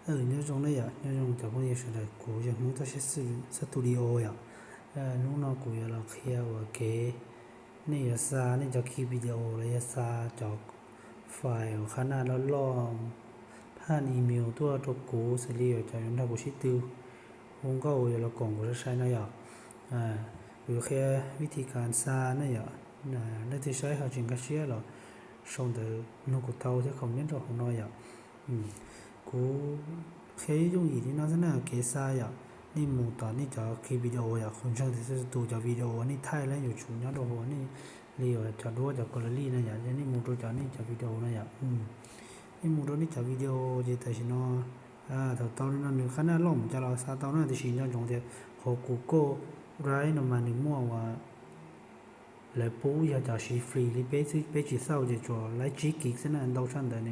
Aws, nyob zoo na yom, nyob zoo cov phooj ywg sawv daws, kuv yog Hmoob Toj Siab Studio yom. Hnub no kuv yuav los qhia uas kev nej yuav xa nej cov ki video los yog xa cov file uas qhab naj loj loj phaj email tuaj rau kuv xws li uas cov yuav nrog kuv sib tw hu nkauj yuav los koom kuv sai sai no yom. Kuv yuav qhia vib thi kas xa na yom. Leej twg saib ho tsis nkag siab los sau ntawv nug kuv tau thiab comment rau hauv no yom. Kuv qhia yooj yim li no xwb na, kev xa yom. Nej mus tom nej cov ki video yom, kuv ntseeg tias tus cov video uas nej thaij lawm yuav tsum nyob rau hauv nej li uas cov duab cov kos la lij na yom, nej mus rau cov nej cov video na yom. Nej mus rau nej cov video ces tam sim no thaum tau li no nws qhab naj loj mus cas los xa tau na, tiam sis nco ntsoov tias hauv kuv Google Drive no mas nws muaj uas lawv pub yog cov siv free li peb xwb, peb tsis xauj ces tsuas laib tsib kis xwb na, ntau tshaj ntawd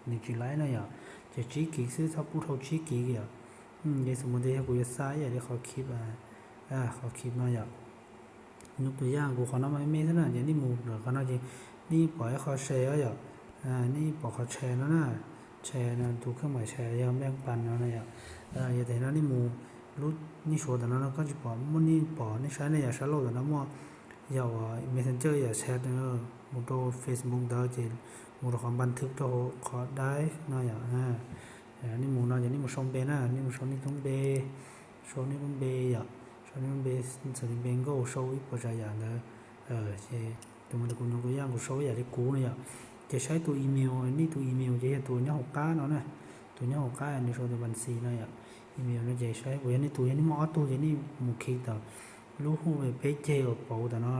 nws tsis laib na yom. Ces tsib kis xwb, txhob pub dhau tsib kis yom. Ces xws mus tias yog kuv yuav xa ib yam li qhov ki, qhov ki no yom. Nug tus yaj kuv qhov no me me xwb na, ces nej mus lawm qhov no ces nej pom ib qho share yom. Nej pom qhov share no na, share no tus kheej maim share yog npeej pas no na yom. Yog tias no nej mus lub, nej suav tam no no koj tsis pom, muaj nej pom nej saib nej yom, sab laug tam no muaj yog uas messenger yom, chat mus rau Facebook ntawd ces mus rau qhov npas thwv rau qhov Drive no yom. Nej mus no ces nej mus sau npe na, nej mus sau nej lub npe, sau nej lub npe yom, sau nej lub npe, xws li npe nkauj sau ib puas tsav yam ntawd. Ces tus mus kuv nug tus yaj kuv sau ib yam li kuv no yom. Ces saib tus email, nej tus email ces yog tus nyob hauv qab no na, tus nyob hauv qab nws sau tias npas xis no yom. Email no ces saib kuv yog nej tus, yog nej muaj ob tug ces nej mus khi tom lub hu peb ceg uas pauv tam no,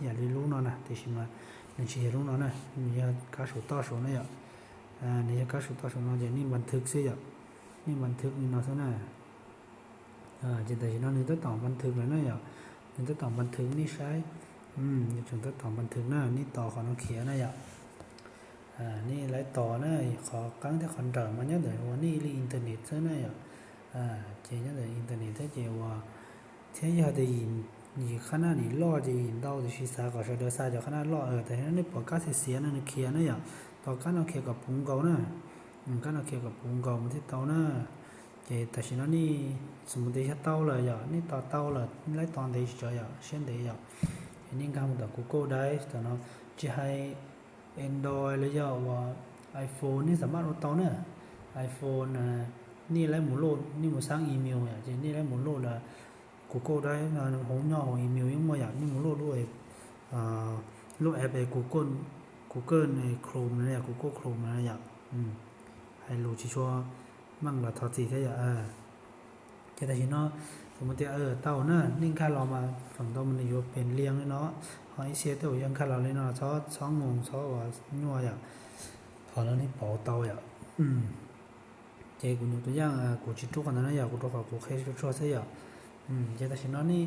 yam li lub no na, tiam sis mas nws tsis yog lub no na, nws yog kab saum toj saum no yom. Nws yog kab saum toj saum no ces nej npas thwv xwb yom, nej npas thwv li no xwb na. Ces tam sim no nws tab tom npas thwv lawm na yom, nws tab tom npas thwv nej saib, nws tseem tab tom npas thwv na, nej tos qhov no khiav na yom. Nej laib tos na, qhov qeeb thiab qhov nrawm mas nyob ntawm uas nej li internet xwb na yom. Ces nyob ntawm internet thiab ces uas, thiab yog tias yim qhab naj nim loj ces yim ntau, tiam sis xav kom sawv daws xa cov qhab naj loj. Tam sim no nej pom kab xiav xiav no nws khiav na yom, tos kab no khiav kom puv nkaus na, kab no khiav kom puv nkaus mas thiaj tau na. Ces tam sim no nej xws mus tias yog tau lawm yom, nej tos tau lawm, laib tos ntev tsis tsawg yom, siab ntev yom, es nej nkag mus tom kuv Google Drive tom no, tsis hais Android los yog uas iPhone nej xav maj ua tau na. iPhone nej laib mus load, nej mus xab email yom, ces nej laib mus load lawm kuv Google Drive no, hauv nyob hauv email yeej muaj yom, nej mus load lub, lub app es Google, Google Chrome no yom, Google Chrome no yom. Hais lus tsis tshua meej los thov txim thiab yom. Ces tam sim no xws mus tias tau na, nej nkag los mas feem ntau mas nws yuav pem lias li no, ho ib txhia tej uas yog nkag los li no txhob, txhob moos, txhob ua nyuaj yom, qhov no nej pauv tau yom. Ces kuv nyuam tus yaj kuv tsis rub qhov ntawd na yom, kuv rau qhov kuv qhia tsuag tsuag xwb yom. Ces tam sim no nej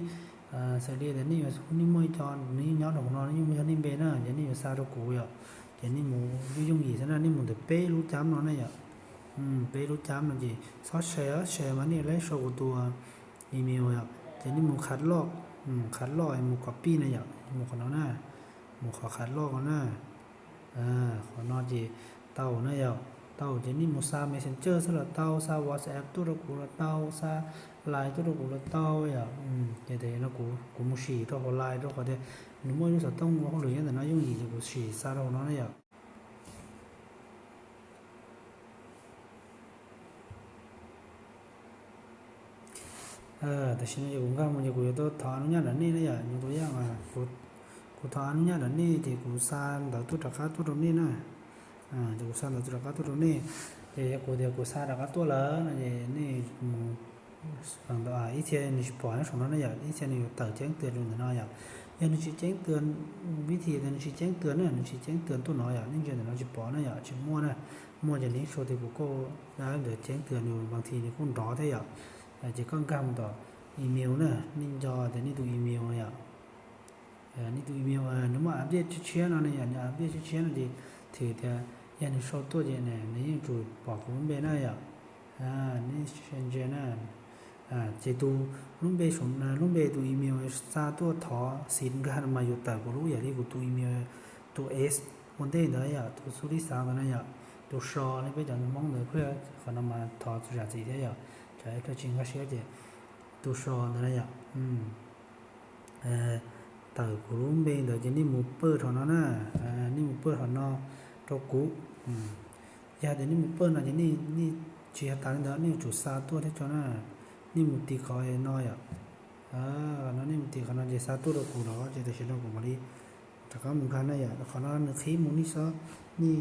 xws li tias nej yuav, nej muaj ib co, nws yeej nyob rau hauv no, yeej muaj yog nej npe na, ces nej yuav xa rau kuv yom. Ces nej mus yooj yooj yim xwb na, nej mus ntawm peb lub cab no na yom. Peb lub cab no ces txhob share, share mas nej laib sau kuv tus email yom. Ces nej mus qhab loj, qhab loj mus copy na yom, mus qhov no na, mus qhov qhab loj no na. Qhov no ces tau na yom, tau ces nej mus xa Messenger xwb los tau, xa WhatsApp tuaj rau kuv los tau, xa Line tuaj rau kuv los tau yom. Ces tam sim no kuv, kuv mus sim rau hauv Line rau qhov tias nws muaj ib lub xov tooj ua hauj lwm nyob ntawm no yooj yim ces kuv sim xa rau hauv no na yom. Tam sim no ces kuv nkag mus ces kuv yuav tau thov nub nyaj ntawm nej na yom, nyob tus yaj mas kuv thov nub nyaj ntawm nej ces kuv xa ntawv tuaj rov qab tuaj rau nej na. Ces kuv xa ntawv tuaj rov qab tuaj rau nej. Ces yog kuv tias kuv xa rov qab tuaj lawm no ces nej mus, ib txhia nws tsis pom nyob saum no na yom, ib txhia nws yuav tawm ceeb tws rau ntawm no yom. Yog nws tsis ceeb tws, vib thi tias nws tsis ceeb tws na, nws tsis ceeb tws tuaj no yom, nej ntsia ntawm no tsis pom na yom, tsis muaj na. Muaj ces nws sau tias kuv Google Drive ntawd ceeb tws nws, vas thi nws kuj nrov thiab yom. Ces koj nkag mus tom email na, nej nco tias nej tus email yom. Nej tus email nws muaj update tshiab tshiab no ne yom, nws update tshiab tshiab no ces thim tias yog nws sau tuaj ces nws yeej tsum pom kuv lub npe na yom. Nej ntsia na, ces tus lub npe, lub npe tus email xa tuaj thov xim nkag no mas yuav tawm kuv lub yam li kuv tus email, tus S ua ntej ntawd yom, tus xub lib xav ntawd na yom. tus so li peb cov Hmoob ntawd, qhov no mas thov zam txim thiab yom, tsam ib pliag tsis nkag siab ces tus so ntawd na yom. Tawm kuv lub npe ntawd ces nej mus pawj rau no na, nej mus pawj rau no rau kuv. Yog tias nej mus pawj no ces nej tsis yog tas li ntawd, nej yuav tsum xa tuaj thiab tso na. Nej mus tiv qhov no yom, no nej mus tiv qhov no ces xa tuaj rau kuv los ces tam sim no kuv mam li rov qab mus nkag na yom. Qhov no nws qhib mus nej xob, nej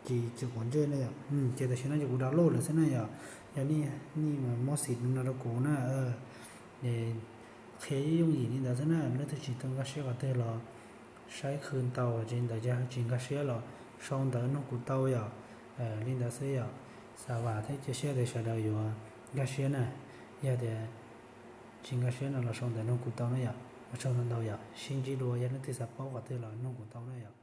tsis tsis quav ntsej na yom. Ces tam sim no ces kuv download lawm xwb na yom. Yog nej, nej mas muab xim no rau kuv na, qhia yooj yim li ntawd xwb na. Leej twg tsis tau nkag siab qhov twg los saib qhwv ntau, ces ntawd ces tsis nkag siab los sau ntawv nug kuv tau yom. Li ntawd xwb yom. Xav vam thiab cia siab tias sawv daws yuav nkag siab na. Yog tias tsis nkag siab no los sau ntawv nug kuv tau na yom. Ua tsaug ntau ntau yom, sib ntsib dua, yog leej twg xav paub qhov twg los nug kuv tau na yom.